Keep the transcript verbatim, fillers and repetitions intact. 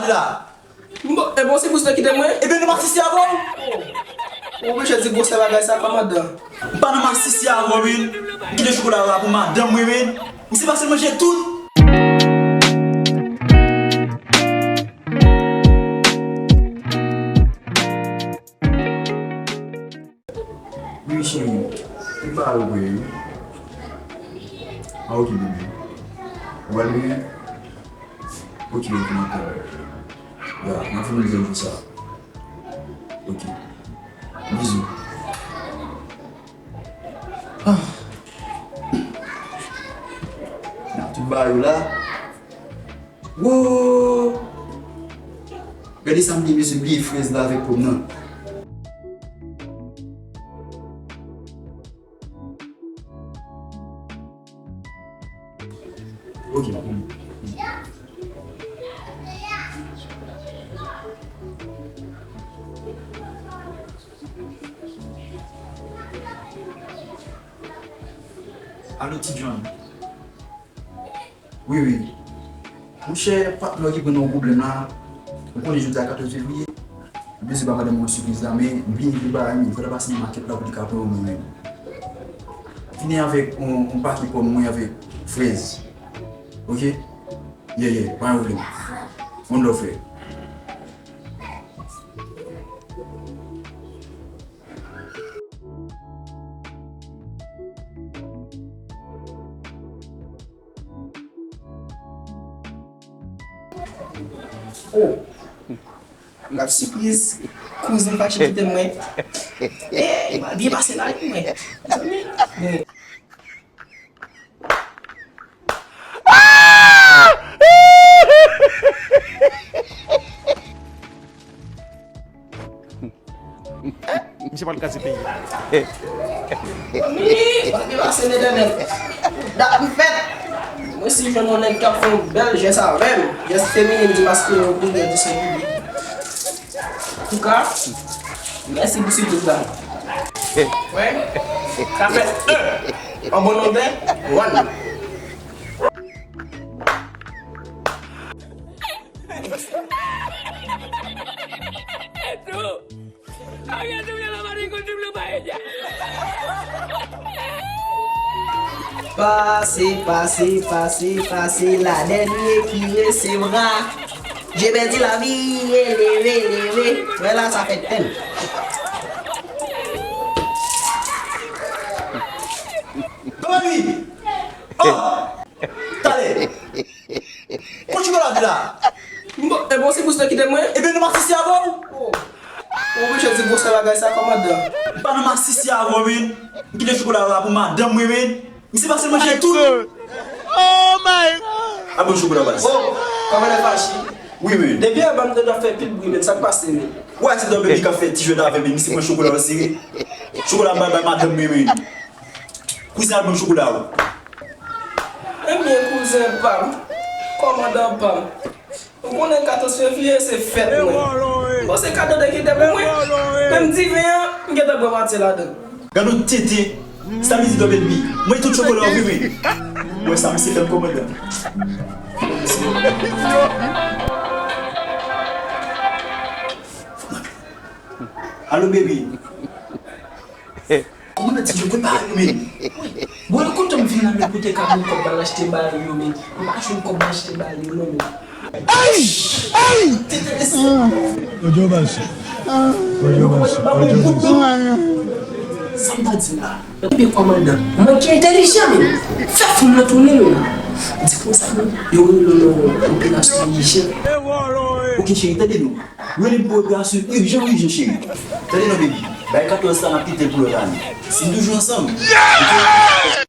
la. Bon, e bon, se pou sa kite mwen. Ebyen, nou masisi avè w. Ou oblije di gwosè bagay sa, kòmandan. M pa nan masisi avè w, men. M kite chokola la pou madanm mwen, men. Misye pase manje tout. Wi, cheri. Ou pa al vre, wi. Ah, ok, bebe. Ou al vre? Ok, ok, m ap tann. Ya, m ap fini leve jou sa. Ok. Bizou. Ah. N ap tout ba yo la. Woo! Gade sa m gen, mesye, bliye frèz la avèk pòm nan. Ok. Alo, Ti John. Wi, wi. Monchè, patnè w ki pran nan yon pwoblèm la. Ou konnen jodi a katòz fevriye. M bezwen ba madanm mwen sipriz la, men m bliye vye bagay, men fòk l pase nan makèt la pou li ka pran yon mwen menm. Vini avèk yon, yon pake pòm mwen avèk frèz. Ok? Yeah, yeah, pa gen pwoblèm. One love, frè. Oh, la sipriz, kouzen fache kite mwen. Eh, byen pase la, mwen. Zanmi, bon. Misye pral kraze peyi a. Wi, pa gen pase Letènèl. Dat m fèt. Mwen si jwenn yon nèg k ap fè yon bèl jès avè m, jès feminen, m di paske yon priyè di Sent Piblik. Antouka, mèsi pou sipriz la. Wè, sa fè de. An bon notè, one. Pase, pase, pase, pase, la dènye ki resevwa. Je pèdi lavi, eleve, eleve. Wè la, sa fè tèl. Kòman li? Oh! Talè! Kot chokola w te la? Bon, e bon, se pou sa kite mwen. Ebyen, nou masisi avè w. Oh. Ou oblije di gwosè bagay sa, kòmandan. M pa nan masisi avè w, men. M kite chokola la pou madanm mwen, men. Misye pase manje tout. Oh my God! A bon chokola baz. Oh, kòmandan Fachi. Wi, men. Depi anba m te dwe fè pil bri, men sa k pase, men. Ou wè se Don Baby k ap fè ti jwèt avè m, men misye pran chokola w sere. Chokola m bay bay madanm mwen, men. Kouzen al ban m chokola w. Ebyen, kouzen pa m, kòmandan pa m, ou konnen katòz fevriye se fèt mwen. Bon, se kado de ki te pou mwen. Menm diven an, m gentan bwè mwatye ladan. Gad yon tenten. Sa vle di Don Baby. Mwen tout chokola w vre, men. Mwen sa misye fè m kòmandan. Alo, baby. Kòmandan ti jwe, prepare yo, men. Bon, e kote m vin la, men, pou te ka ban m kòb ba l achte bal yo, men. M pa jwenn kòb ba l achte bal yo, non, men. Ey! Ey! Odyo bal sou. Odyo bal sou. Odyo bal sou. Sa m ta di la? Ebyen, kòmandan, manke entèlijan, men. Fè foul nan tounen, men. Di konsa, men, yo rele nou operasyon ijen. Ok, cheri, tande nou. Rele m pou operasyon ijan, ijan, cheri. Tande non, baby. Bay katòz sa, n ap kite l pou lòt ane. Si n toujou ansanm. Ok?